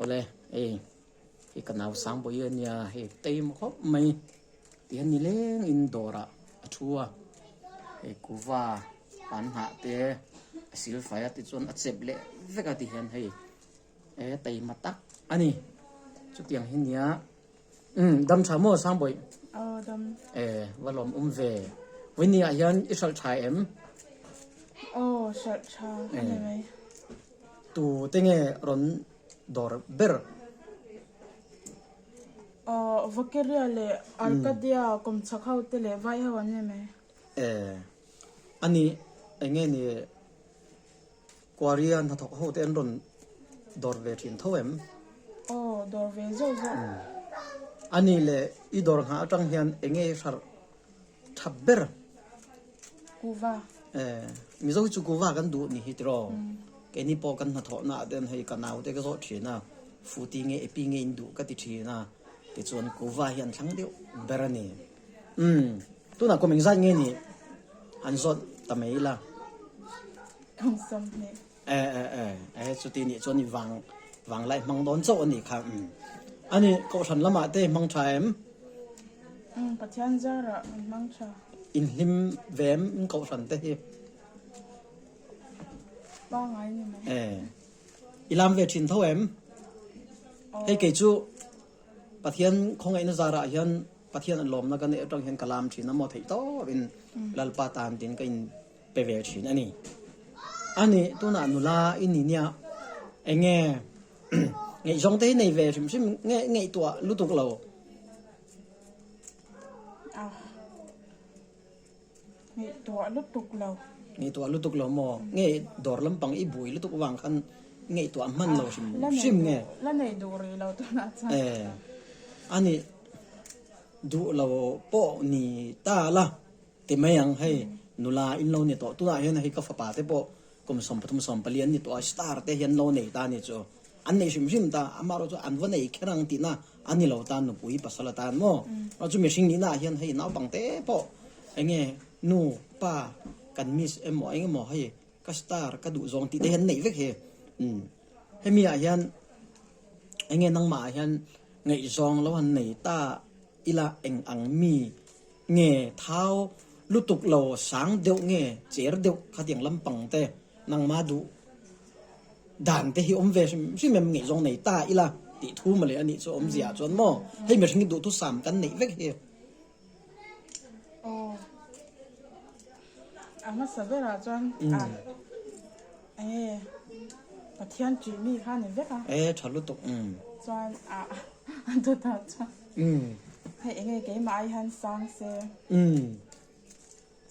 Awle hei hi ka nau Sangbawi a nia hei teima khawp mai tihian nileng in dawrah a thu a hei kuva pan hnah te a silfai a tichuan a chep leh vek a tihian hei e teima tak a ni chutiang hi nia umm dam tha maw Sangbawi? Aw dam. E va lawm awm ve vawiin ah hian i hralh tha em? Aw hralh tha a ni mai. Tu te nge rawn dawr ber? Aw, Vakiria leh Arkadia kawmchhak ho te leh vai ho an ni mai. E, a ni, eng nge ni Quarry-a hnathawk ho te an rawn dawr ve thin tho em? Aw, dawr ve zauh zauh. A ni leh i dawr nghah atang hian eng nge i hralh Tha ber. Kuva. Eh, Mizo hi chu kuva kan duh ni hi tiraw. Keini pawh kan hnathawhna ah ten hei ka naute ka zawh thin a, futi nge epi nge in duh ka ti thin a, tichuan kuva hi an thlang deuh ber a ni. Umm, tunah kum engzat nge ni han zawt ta mai ila. Kum 20. Eh eh eh eh chuti nih chuan i vang vang lai hmang dawn chauh a nih kha umm ani kohhran lamah te hmang tha em? Umm Pathian zarah an hmang tha. In hlim ve em in kohhran te hi? Pangai ni mai. Eh i lam ve thin tho em? Hei kei chu Pathian khawngaihna zarah hian Pathian an lawmna ka neih atang hian ka lam thin a maw theih tawp in Lalpa tan tin ka in pe ve thin a ni. A ni, tunah nula i ni nia, eng nge ngaihzawng te hi nei ve hrim hrim nge ngaihtuah lutuk lo? Ah, ngaihtuah lutuk lo. Ngaihtuah lutuk lo maw? Nge dawr lampang i bui lutuk vang khan ngaihtuah hman lo hrim hrim nge? La nei duh rih lo tunah chuan. Eh, a ni, duh lo pawh ni ta la. Ti mai ang hei nula in lo ni tawh tunah hian hei ka fapa te pawh kum 33 14 an ni tawh a star te hian lo nei ta a ni chu an nei hrim hrim ta amaherawh chu an va nei kher ang tihna a ni lo ta nupui pasal atan maw erawh chu mihring nihna ah hian hei naupang te pawh enge nu pa kan miss emaw engemaw hei ka star ka duh zawng tih te hian neih vek hi umm hemi ah hian enge nangmah ah hian ngaihzawng lo han nei ta ila eng ang mi Nge thau lutuk lo sang deuh nge cher deuh khatiang lampang te nangmah duh dan te hi awm ve hrim hrim em ngaihzawng nei ta ila tih thu mawle a nih chu awmzia chuan maw hei mihring hi duhthusam kan neih vek hi. Aw a hmasa berah chuan a enge Pathian ṭih mi kha ni vek a. E ṭha lutuk umm. Chuan a a dawtah chuan. Hei enge keimah ai hian sang se.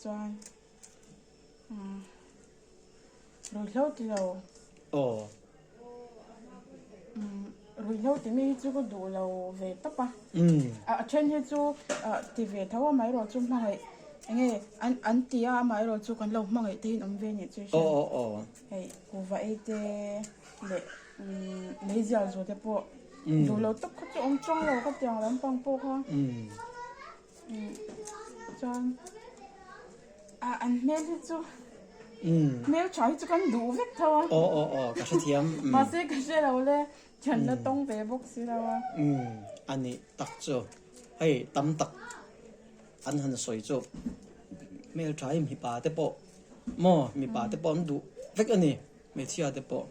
Chuan ruihhlo ti lo. Aw. Ruihhlo ti mi hi chu ka duh lo ve tawp a. A then hi chu ti ve tho amaherawh chu hmangaih enge an ti a amaherawh chu kan lo hmangaih te hi an awm ve nih chu i hria. Aw aw aw. Hei kuhva ei te leh meizial zu te pawh duh lo tak kha chu awm tawng lo ka tiang lampang pawh kha chuan ah an hmel hi chu hmel tha hi chu kan duh vek tho a aw aw aw ka hrethiam mahse ka hre lo le thianna tawng ve bawk si lo a a ni tak chu hei tam tak an han sawi chu hmel tha hi mipa te pawh maw mipa te pawh an duh vek a ni hmeichhia te pawh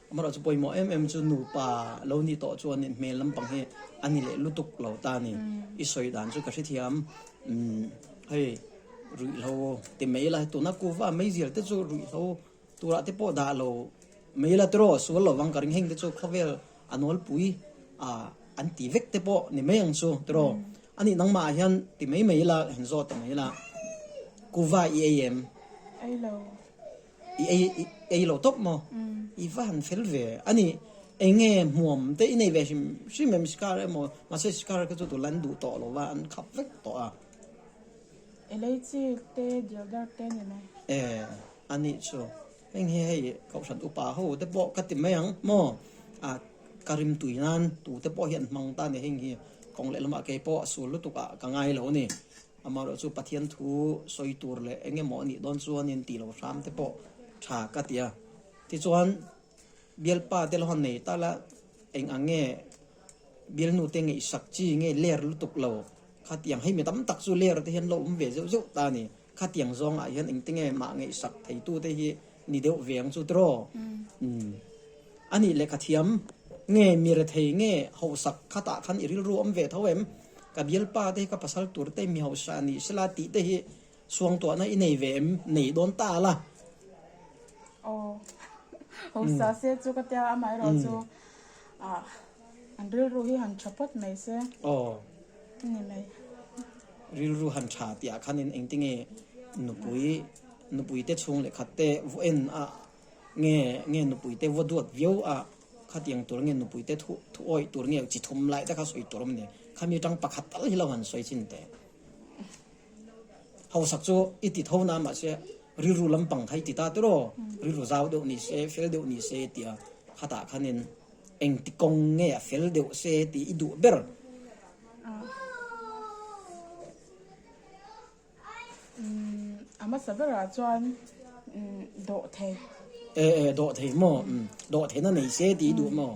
amaherawh chu pawimawh em em chu nupa lo ni tawh chuan hmel lampang hi a ni leh lutuk lo ta a ni i sawi dan chu ka hrethiam umm hei ruihhlo ti mai la tuna kuva meizial te chu ruihhlo Turah te pawh dah lo mai la tiraw sual lo vang ka ring heng te chu khawvel a nawlpui a an ti vek te pawh ni mai ang chu tiraw a nih nangmah ah hian ti mai mai ila han zawt ta mai ila kuva i ei em? Ei lo. I ei i ei lo tawp maw? I va han fel ve a ni eng nge hmuam te i nei ve hrim hrim em sikar emaw mahse sikar kha chu tula an duh tawh lo va an khap vek tawh a. Elaichi te dildar te ni mai. E. A nih chu, heng hi hei Kohhran upa ho te pawh ka ti mai ang maw? A ka rim tui nan tu te pawh hi an hmang ta a ni heng hi kawng leh lamah kei pawh a sul lutuk ah ka ngai lo a ni. Amaherawh chu Pathian thu sawi tur leh eng emaw a nih dawn chuanin tih lo hram te pawh tha ka ti a. Tichuan bialpa te lo han nei ta la. Eng ang nge bialnu te ngaihsak chi nge ler lutuk lo khatiang hei mi tam tak chu ler te hian lo awm ve zeuh zeuh ta a ni. Khatiang zawngah hian engte nge mah ngaihsak theitu te hi ni deuh ve ang chu tiraw? Umm. A nih lehkha thiam nge mi rethei nge hausak khatah khan i rilru awm ve tho em? Ka bialpa te hi ka pasal tur te mi hausa a nih sela tih te hi suangtuahna i nei ve em? Nei dawn ta la. Aw. Hausa se chu ka tia amaherawh chu ah an rilru hi han tha phawt mai se. Aw. Ni mai. Rilru han tha tih ah khanin engtinge nupui nupui te chhung leh khat te vaw en a nge nge nupui te vaw duat viau a khatiang tur nge nupui te thu thu awih tur nge chi thum lai te kha sawi tur awm ni khami tang pakhat tal hi lo han sawi chin teh. Hausak chu i ti tho na mahse rilru lampang kha i ti ta tiraw rilru zau deuh ni se fel deuh ni se tia khatah khanin engti kawng nge a fel deuh se tih i duh ber. A hmasa berah chuan dawh thei. E e dawh thei maw dawh theihna nei se tih i duh maw.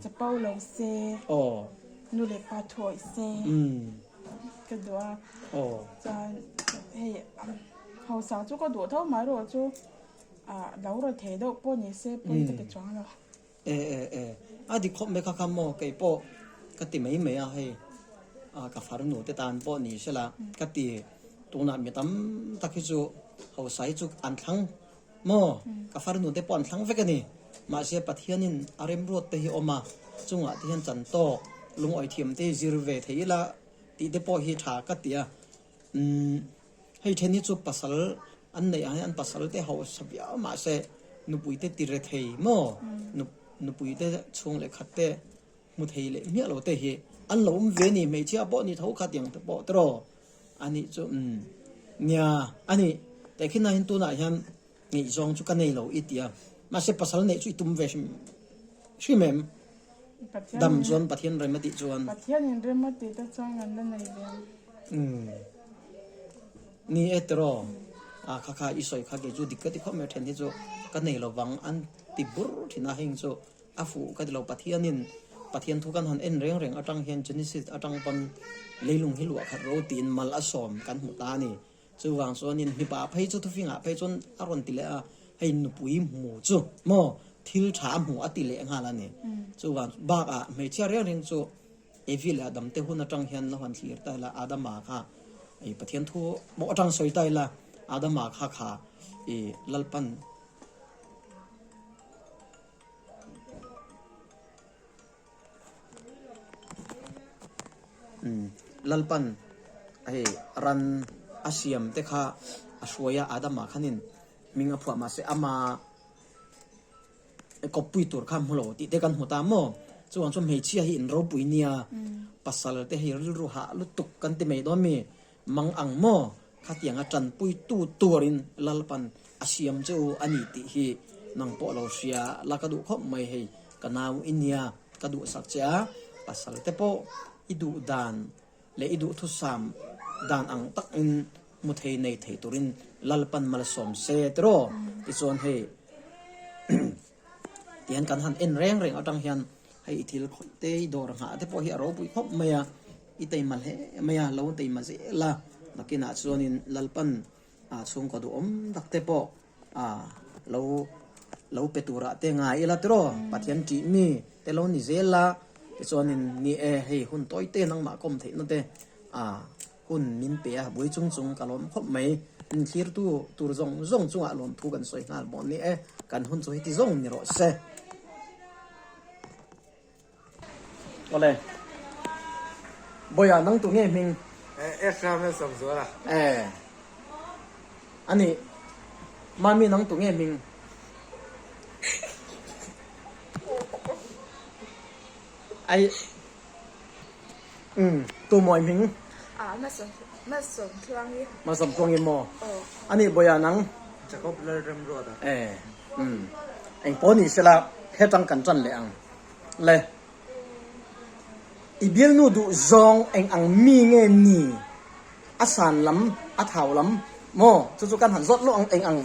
Chapo lo se. Aw. Nu leh pa thuawih se. Ka duh a. Aw. Chuan hei hausa chu ka duh tho mai erawh chu lo rawn thei deuh pawh ni se pawi ka ti chuang lo. E e e, a dik khawp mai kha kha maw kei pawh ka ti mai mai a hei a ka farnu te tan pawh ni sela ka ti tunah mi tam tak hi chu hausa hi chu an thlang maw ka farnu te pawh an thlang vek a ni mahse Pathianin a remruat te hi awm a chungah te hian chan tawk lungawi thiam te hi zir ve thei ila tih te pawh hi tha ka ti a umm. Hei then hi chu pasal an neih ah hian an pasal te hausa viau mahse nupui te ti re thei maw nupui te chhung leh khat te hmu thei leh hmiah lo te hi an lo awm ve a ni hmeichhia pawh ni tho kha tiang te pawh tiraw a nih chu umm nia a nih tehkhin ah hian tunah hian ngaihzawng chu ka nei lo i ti a mahse pasal neih chu i tum ve hrim hrim em dam chuan Pathian rem a tih chuan. Pathian in rem a tih te chuan kan la nei ve ang. Umm ni e tiraw a kha kha i sawi kha kei chu dik ka ti khawp mai a then hi chu ka nei lovang an ti bur thin a heng chu a fuh ka ti lo Pathianin Pathian thu kan han en reng reng atang hian Genesis atang pawn leilung hi luah khat ro tiin mal a sawm kan hmu ta a ni. Chuvang chuanin mipa phei chu thufingah phei chuan a rawn ti leh a, hei nupui hmu chu maw thil tha a hmu a ti leh nghal a ni. Chuvang bakah hmeichhia reng reng chu Evi leh Adam te hun atang hian lo han thlir ta ila Adama kha i Pathian thu pawh atang sawi ta ila Adama kha kha i Lalpan Lalpan hei ran a siam te kha a hruai a Adama khanin hming a phuah mahse ama kawppui tur kha hmu lo tih te kan hmu ta maw chuvang chuan hmeichhia hi in ropui nia pasal te hei rilru hah lutuk kan ti mai dawn mi mang ang maw khatianga tanpui tu turin Lalpan a siam che u a ni tih hi nang pawh lo hria la ka duh khawp mai hei ka nau i nia ka duhsak che a pasal te pawh i duh dan leh i duhthusam dan ang takin hmu thei nei thei turin Lalpan malsawm se tiraw tichuan hei tihian kan han en reng reng atang hian hei i thil khawih te i dawr nghah te pawh hi a ropui khawp mai a i teima hle mai a lo teima zel a nakinah chuanin Lalpan a chhungkaw duhawm tak te pawh a lo lo pe turah te ngai ila tiraw Pathian tih mi te lo ni zel a tichuanin ni e hei hun tawi te nangmah kawm theihna te a hun min pe a buai chung chung ka lawm khawp mai min thlir tu tur zawng zawng chungah lawmthu kan sawi nghal bawk ni e kan hun chu heti zawng ni rawh se. Awle. Bawiha nang tu nge hming? Ephraim a sawm zual a. Eh. Ani. Mami nang tu nge hming? Ai. Umm. Tu mawi hming? Ah, ma sawm ma sawm tluang i. Ma sawm tluang i maw? Aw. Ani Bawiha nang? Jacob Lalremruata. Eh. Umm. Engpawh ni sela hetang kan tan leh ang. Le. I bialnu duh zawng eng ang mi nge ni? A san lam, a thau lam maw? Chu chu kan han zawt luah ang eng ang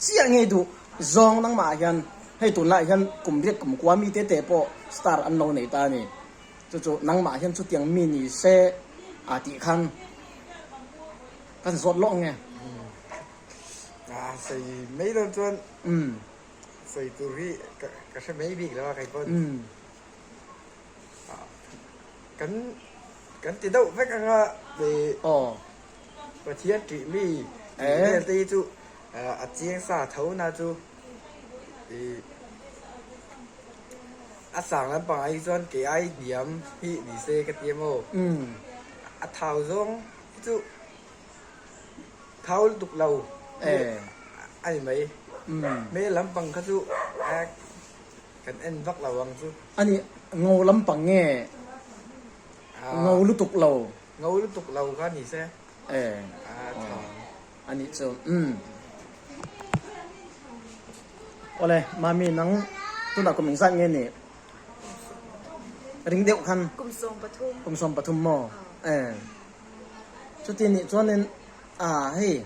chiah nge duh zawng nangmah ah hian. Hei tunlaiah hian kum riat kum kua mi te te pawh star an lo nei ta a ni. Chu chu nangmah hian chutiang mi ni se a tih khan kan zawt lawk nge? A sawi mai dawn chuan sawi tur hi ka hre mai bik lo a kei pawn. Kan kan ti deuh vek anga Pathian tih mi tih vel te hi chu a chiang sa tho na chu ih a sang lampang ah hi chuan kei ai hniam hi ni se ka ti em aw a thau zawng hi chu thau lutuk lo hi a ni mai hmel lampang kha chu kan en vak lo ang chu. A ni ngo lampang nge ngo lutuk lo. Ngo lutuk lo kha ni se. E a tha. A nih chu umm. Awle mami nang tunah kum engzat nge nih? Ring deuh khan. Kum 13. Kum 13 maw? E. Chuti nih chuanin a hei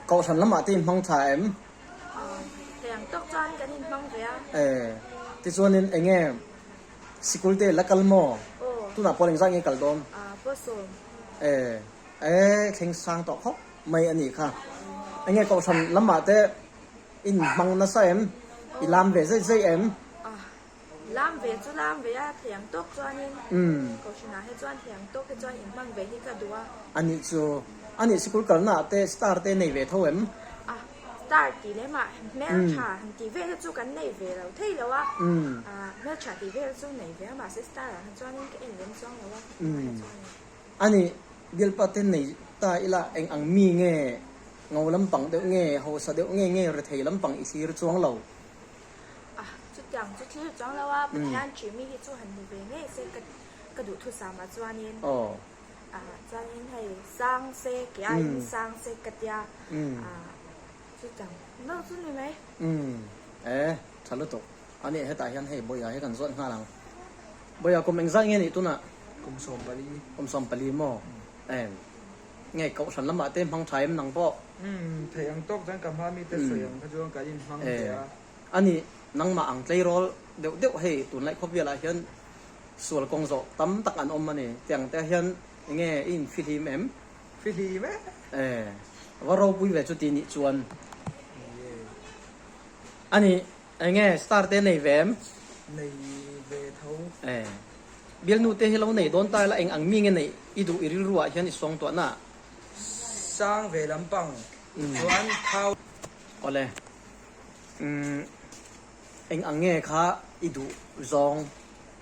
kohhran lamah te in hmang tha em? Heng tawk chuan kan in hmang ve a. E. Tichuanin enge Sikul te la kal maw? Aw. Tunah pawl engzat nge kal dawn? Ah, pawl sawm. E, e, thleng sang tawh khawp mai a nih kha. Enge kohhran lamah te in hmang nasa em? I lam ve zai zai em? Ah, lam ve chu lam ve a, thiam tawk chuanin kohhranah hi chuan thiam tawk hi chuan in hmang ve hi ka duh a. A nih chu, a nih sikul kalnaah te star te nei ve tho em? Ah, Star tih leh mah hmeltha han tih vel hi chu kan nei ve lo thei lo a, hmeltha tih vel chu nei ve a mahse star ah khan chuanin ka en lem chuang lo a tunah chuanin. Ani bialpa te nei ta ila eng ang mi nge ngo lampang deuh nge hausa deuh nge nge rethei lampang i thlir chuang lo. Ah chutiang chu thlir chuang lo a Pathian ṭih mi hi chu han ni ve ngei se ka ka duhthusam ah chuanin. Ah chuanin hei sang se ke aiin sang se ka tia ah chutang no chu ni mai. Umm e tha lutuk a nih hetah hian hei Bawia hi kan zawt nghal ang. Bawia kum engzat nge nih tunah? Kum 14. Kum 14 maw? Em nge kohhran lamah te hmang tha em nang pawh? Umm theih ang tawk chuan ka hma mite sawi ang kha chuan kan inhmang ve a. A nih nangmah ang tleirawl deuh deuh hei tunlai khawvelah hian Sual kawng zawh tam tak an awm a ni. Tiang te hian enge i infihlim em? Fihlim e. E, va ropui ve chuti nih chuan. A ni, enge star te nei ve em? Nei ve tho. E, bialnu te hi lo nei dawn ta ila eng ang mi nge neih i duh i rilru ah hian i suang tuah na? Sang ve lampang chuan thau. Awle. Umm. Eng ang nge kha i duh zawng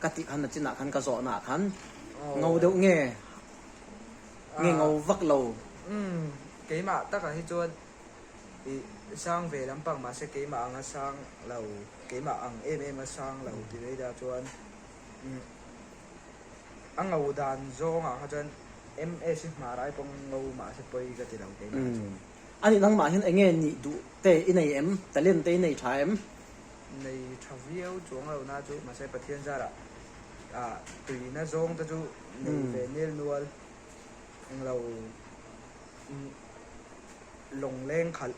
ka tih khan nachinah khan ka zawhnaah khan ngo deuh nge nge ngo vak lo. Umm keimah takah hi chuan i sang ve lampang mahse keimah anga sang lo keimah ang em em a sang lo ti mai ta chuan umm a ngo dan zawngah kha chuan MS hi hmar ai pawh ngo mahse pawi ka ti lo keimah chuan. A nih nangmah hian enge nih duh te i nei em? Talent te i nei tha em? Nei tha viau chuang lo na chu mahse Pathian zarah ah tuina zawng te chu nei ve nel nual englo lawngleng khalh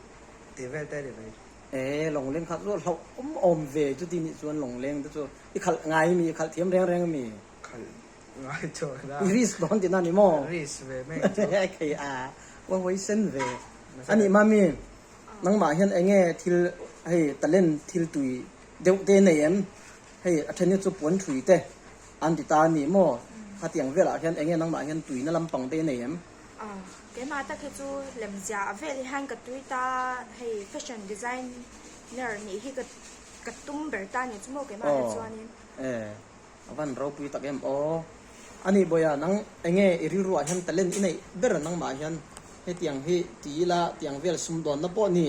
tih vel te a ni mai. E lawngleng khalh chu hlauh awm awm ve chuti nih chuan lawngleng te chu i khalh ngai mi i khalh thiam reng reng mi? Khalh ngai chuan a. I risk dawn tihna ni maw? Risk ve mek chu. Khei a va huaisen ve. A nih mami, nangmah hian eng nge thil hei talent thil tui deuh te nei em? Hei a then hi chu puan thui te an ti ta a ni maw? Khatiang velah hian eng nge nangmah hian tuina lampang te nei em? Keimah tak hi chu lemziah a vel hian ka tui ta hei fashion designer nih hi ka tum ber ta a ni chu maw keimah hi chuanin. A van ropui tak em aw. A nih Bawia nang enge i rilruah hian talent i neih ber nangmah hian hetiang hi ti ila tiang vel sumdawnna pawh ni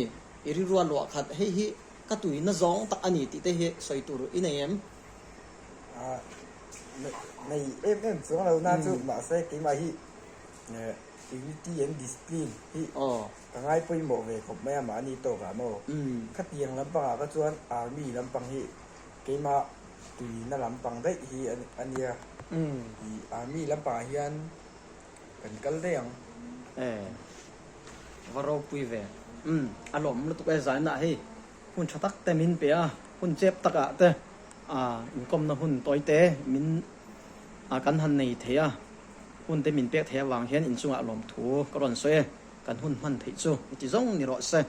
i rilrua luah khat hei hi ka tuina zawng tak a ni tih te hi sawi tur i nei em? Nei em em chuang lo na chu mahse keimah hi unity and discipline hi ka ngai pawimawh ve khawp mai a mahni tawkah maw khatiang lampangah kha chuan army lampang hi Keimah tuina lampang daih hi a nia. Ih army lampangah hian kan kal daih ang. E va ropui ve. Umm a lawm lutuk e zainah hei. Hun tha tak te min pe a, hun chep takah te inkawmna hun tawi te min kan han nei thei a, hun te min pek thei avang hian inchungah lawmthu ka rawn sawi e, kan hun hman theih chu i ti zawng ni rawh se.